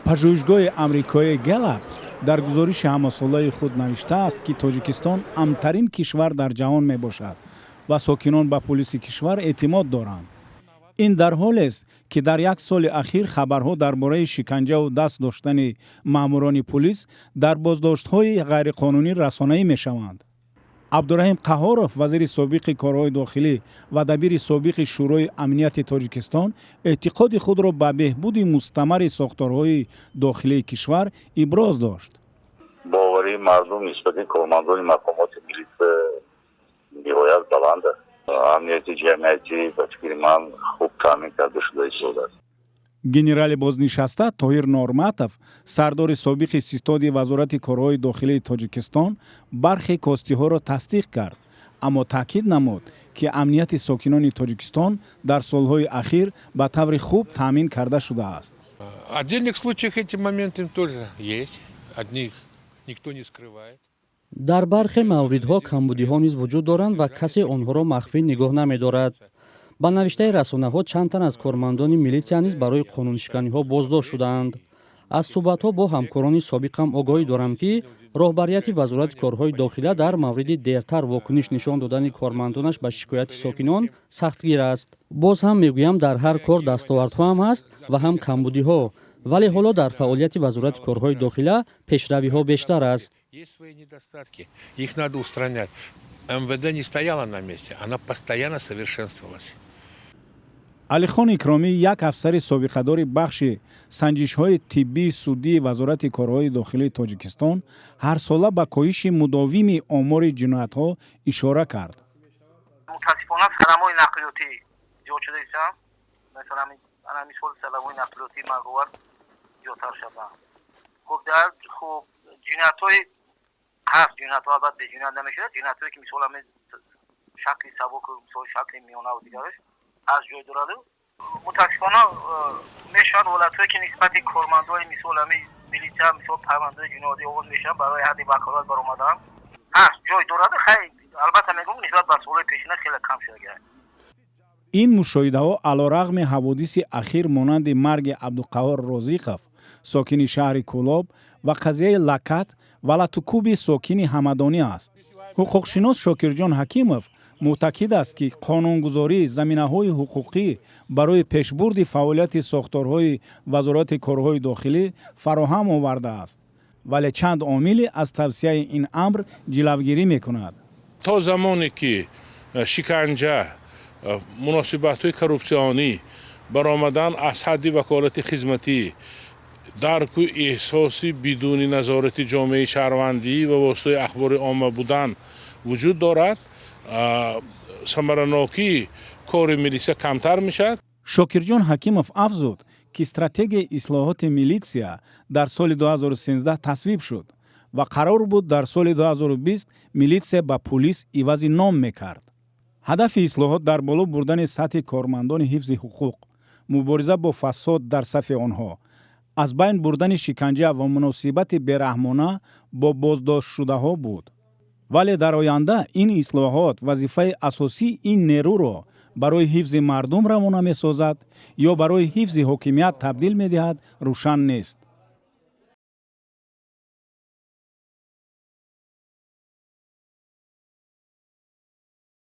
Пажӯҳишгоҳи амрикоии Гэллап дар гузориши ҳамасолаи худ навиштааст, ки Тоҷикистон амнтарин кишвар дар ҷаҳон мебошад ва сокинон ба пулиси кишвар эътимод доранд. Ин дар ҳолест, ки дар як соли ахир хабарҳо дар бораи шиканҷаву даст доштани маъмурони пулис дар боздоштҳои ғайриқонунӣ расонаӣ мешаванд. Абдураҳим Қаҳоров, вазири собиқи корҳои дохилӣ ва дабири собиқи Шӯрои амнияти Тоҷикистон, эътиқоди худро ба беҳбуди мустамари сохторҳои дохилии кишвар иброз дошт. Боварии мардум нисбати кормандони мақомоти милитсия ниҳоят баланд аст. Амнияти ҷамъиятӣ, ба фикри ман, хуб таъмин карда шуда истодааст. Генерали бознишаста Тоҳир Норматов, сардори собиқи ситоди Вазорати корҳои дохилии Тоҷикистон, бархе костиҳоро тасдиқ кард, аммо таъкид намуд, ки амнияти сокинони Тоҷикистон дар солҳои ахир ба таври хуб таъмин карда шудааст. Отдельных случаях эти моменты тоже есть, от них никто не скрывает. Дар бархе мавридҳо камбудиҳо низ вуҷуд доранд ва касе онҳоро махфӣ нигоҳ намедорад. Ба навиштаи расонаҳо, чанд тан аз кормандони милитсия низ барои қонуншиканиҳо боздошт шудаанд. Аз суҳбатҳо бо ҳамкорони собиқам огоҳӣ дорам, ки роҳбарияти Вазорати корҳои дохила дар мавриди дертар вокуниш нишон додани кормандонаш ба шикояти сокинон сахтгир аст. Боз ҳам мегӯям, дар ҳар кор дастовардҳо ҳам ҳаст ва ҳам камбудиҳо, вале ҳоло дар фаъолияти Вазорати корҳои дохила пешравиҳо бештар аст. Есть свои недостатки, их надо устранять. МВД не стояла на месте, она постоянно совершенствовалась. Алихон Икромӣ, як афсари собиқадори бахши санҷишҳои тиббии судии Вазорати корҳои дохилии Тоҷикистон, ҳарсола ба коҳиши мудовими омори ҷиноятҳо ишора кард. Мутаассифона, садамаҳои нақлиётӣ зиёд шуда истанд. Масалан, ана мисоли садамаҳои нақлиётии марговар зиёдтар шуданд. Хуб, дар хуб, ҷиноятҳои ҳаст, ҷиноятҳо албатта беҷиноят намешавад. Ҷиноятҳое, ки мисол ҳамин шакли сабуку, мисол шакли миёнаву дигараш аз ҷой дораду, мутаассифона, мешавад ҳолатҳое, ки нисбати кормандони, мисол, ҳамин милитсия, мисол, парвандаҳои ҷиноятӣ оғоз мешаванд барои ҳадди ваколат баромадан ҳаст, ҷой дораду. Хай, албатта, мегӯм, нисбат ба солҳои пешина хеле кам шуда. Ин мушоҳидаҳо алорағми ҳаводиси ахир, монанди марги Абдуқаҳҳор Розиқов, сокини шаҳри Кӯлоб, ва қазияи лакат ва латукӯби сокини Ҳамадонӣ аст. Ҳуқуқшинос Шокирҷон Ҳакимов мӯътақид аст, ки қонунгузорӣ заминаҳои ҳуқуқӣ барои пешбурди фаъолияти сохторҳои Вазорати корҳои дохилӣ фароҳам овардааст, вале чанд омиле аз тавсеаи ин амр ҷилавгирӣ мекунад. То замоне ки шиканҷа, муносибатҳои коррупсионӣ, баромадан аз ҳадди ваколати хизматӣ, дарку эҳсоси бидуни назорати ҷомеаи шаҳрвандӣ ва воситаи ахбори омма будан вуҷуд дорад, самаранокии кори милиса камтар мешавад. Шокирҷон Ҳакимов афзуд, ки стратегияи ислоҳоти милитсия дар соли 2013 тасвиб шуд ва қарор буд, дар соли 2020 милитсия ба пулис ивази ном мекард. Ҳадафи ислоҳот дар боло бурдани сатҳи кормандони ҳифзи ҳуқуқ, мубориза бо фасод дар сафи онҳо, аз байн бурдани шиканҷа ва муносибати бераҳмона бо боздоштшудаҳо буд. Вале дар оянда ин ислоҳот вазифаи асосии ин нерӯро барои ҳифзи мардум равона месозад ё барои ҳифзи ҳокимият табдил медиҳад, рӯшан нест.